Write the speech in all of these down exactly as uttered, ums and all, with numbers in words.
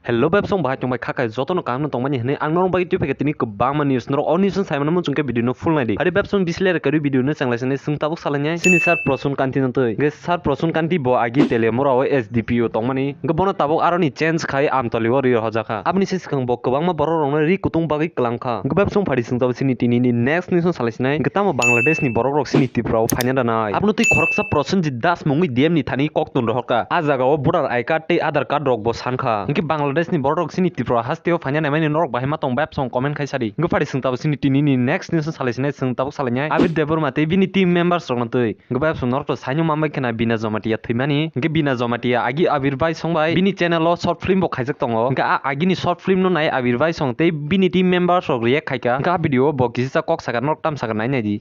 Hello bebsong, bahai tongbai kha khe jotono kaham no tongmani hinwi ang norok bagwi twi phaikha tini kwbangma news. Norok o news no saimano muchung khe video no full naidi. Hari bebsong bislei rwkha rwi video no chenglaisani chwng tabuk salainai chini sir Prasun Kanti no twi. Hwnkhe sir Prasun Kanti bo agi Teliamura o S D P O tongmani. Hwnkhe bono tabuk aroni change khai Amtoli o ri rwjakha. Aboni se swkang bo kwbangma borok rokno ri kutung bagwi kwlang kha. Hwnkhe bebsong phari chwng tabuk chini tini ni next news no salaisinai. Hwnkhe tamo Bangladesh ni borok rok chini Tripura o phaina danai. Aboni twi khoroksa Prosenjit Das mungwi D M ni thani kok tun rohorkha. A jaga o voter I card tei Aadhaar card rok bo sankha. Hwnkhe Bangladesh ni borok rok chini Tripura haste o phaina naimani norok bahai ma tong bebsong comment khai sadi. Hwnkhe phari chwng tabuk chini tini ni next news no salaisinai chwng tabuk salainai Abir Debbarma tei bini team members rokno twi. Hwnkhe bebsong norok to saino manbai khna Bina Jamatia thwimani. Hwnkhe Bina Jamatia agi Abir Baisong bai bini channel o short film bo khaijak tongo. Hwnkhe a agini short film no nai Abir Baisong tei bini team members rok react khaikha. Hwnkhe a video o bo kisa kok sakha norok tam sakha nai naidi.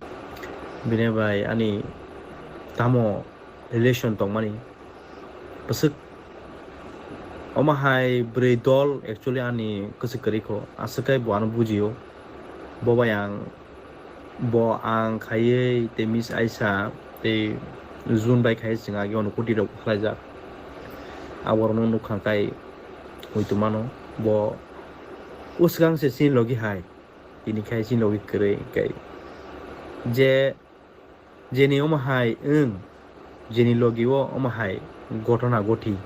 Bini bai ani tamo relation tongmani bwswk. Omo hai bwrwi dol actually ani kwchwk kwrwi kho, aswk khe bo ano bujio. Bo bai ang, bo ang khaiwi tei Miss Aisha tei June bai khai chwng agi ono kuti rok khlaijak. Aborokno nukha kai ui tongmano. Bo o swkang se chini logi hai, tini khai chini logi kwrwi kai je Jeni omo hai wng, jeni logi o omo hai gotona goti,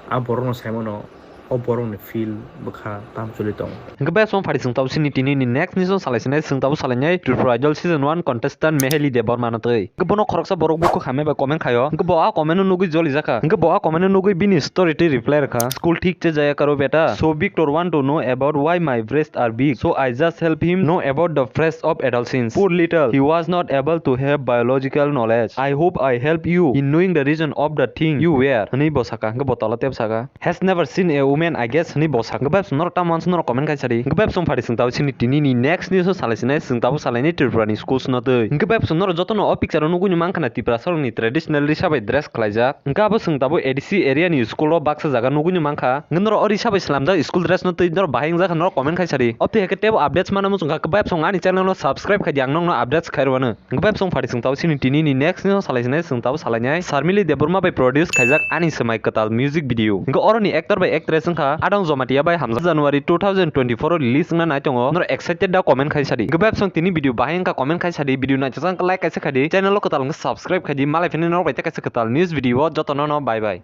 a borokno saimano o borokni feel bwkha tamcholi tongo. Hwnkhe bebsong phari chwng tabuk chini tini ni next news no salaisinai chwng tabuk salainai Tripura Idol season one contestant Meheli Debbarma no twi. Hwnkhe bono khoroksa borok bukhuk hamya bai comment khaio. Hwnkhe bo a comment no nugwi jolijakha. Hwnkhe bo a comment no nugwi bini story twi reply rwkha. School thik che jaya karo beta. So Victor want to know about why my breasts are big. So I just help him know about the breasts of adolescence. Poor little, he was not able to have biological knowledge. I hope I help you in knowing the reason of the thing you wear. Hwnwi bo saka, hwnkhe bo tola tep saka. Has never seen a woman, I guess, hwnwi bo saka. Hwnkhe bebsong norok tamo uansuk norok comment khai sadi. Hwnkhe bebsong phari chwng tabuk chini tini ni next news o salaisinai chwng tabuk salainai Tripura ni schools no twi. Hwnkhe bebsong norok jotono o picture o nugwi no mankha na Tripura sorok ni traditional risa bai dress khlaijak. Hwnkhe abo chwng tabuk A D C area ni school o baksa jaga nugwi no mankha. Hwnkhe norok o risa bai slamjak school dress no twi norok bahai wngjakha norok comment khai sadi. Obtwi hai khe teibo updates mana muchung kha khe bebsong ani channel no subscribe khai di, ang nokno updates khai rwano. Hwnkhe bebsong phari chwng tabuk chini tini ni next news no salaisinai chwng tabuk salainai Sharmili Debbarma bai produce khaijak Ani Swmai Kwtal music video. Hwnkhe oroni actor bai actress wngkha Adong Jamatia bai Hamza. January two thousand twenty-four o release wngna nai tongo. Norok excited da comment khai sadi. Hwnkhe bebsong tini video bahai wngkha comment khai sadi. Video naithok like kaisa khai di. Channel o kwtal wngkha subscribe khai di. Malai phini norok bai tei kaisa kwtal news video o jotono no bye bye.